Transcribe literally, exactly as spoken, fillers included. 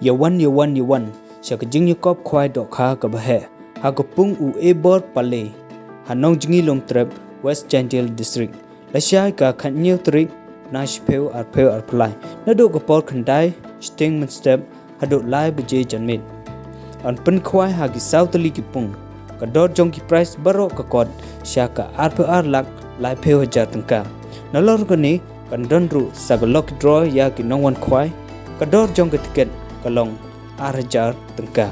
Ïa wan, ïa wan, ïa wan sha ka jingïakop khwai dohkha kaba heh ha ka pung u Ebor Pale, ha Nongjngi Longtrep, West Jaintia District, lashai ka khathynñiew tarik na Shiphew arphew arphew lai, naduh ka por khyndai shiteng mynstep haduh lai baje janmiet. Yn pynkhwai ha ki saw tylli ki pung. Ka dor jong ki prize baroh ka kot sha ka arphew ar lak laiphew hajar tyngka. Nalor kane, kan don ruh sa ka lucky draw ïa ki nongwan khwai. Ka dor jong ka tiket ka long ar hajar tyngka.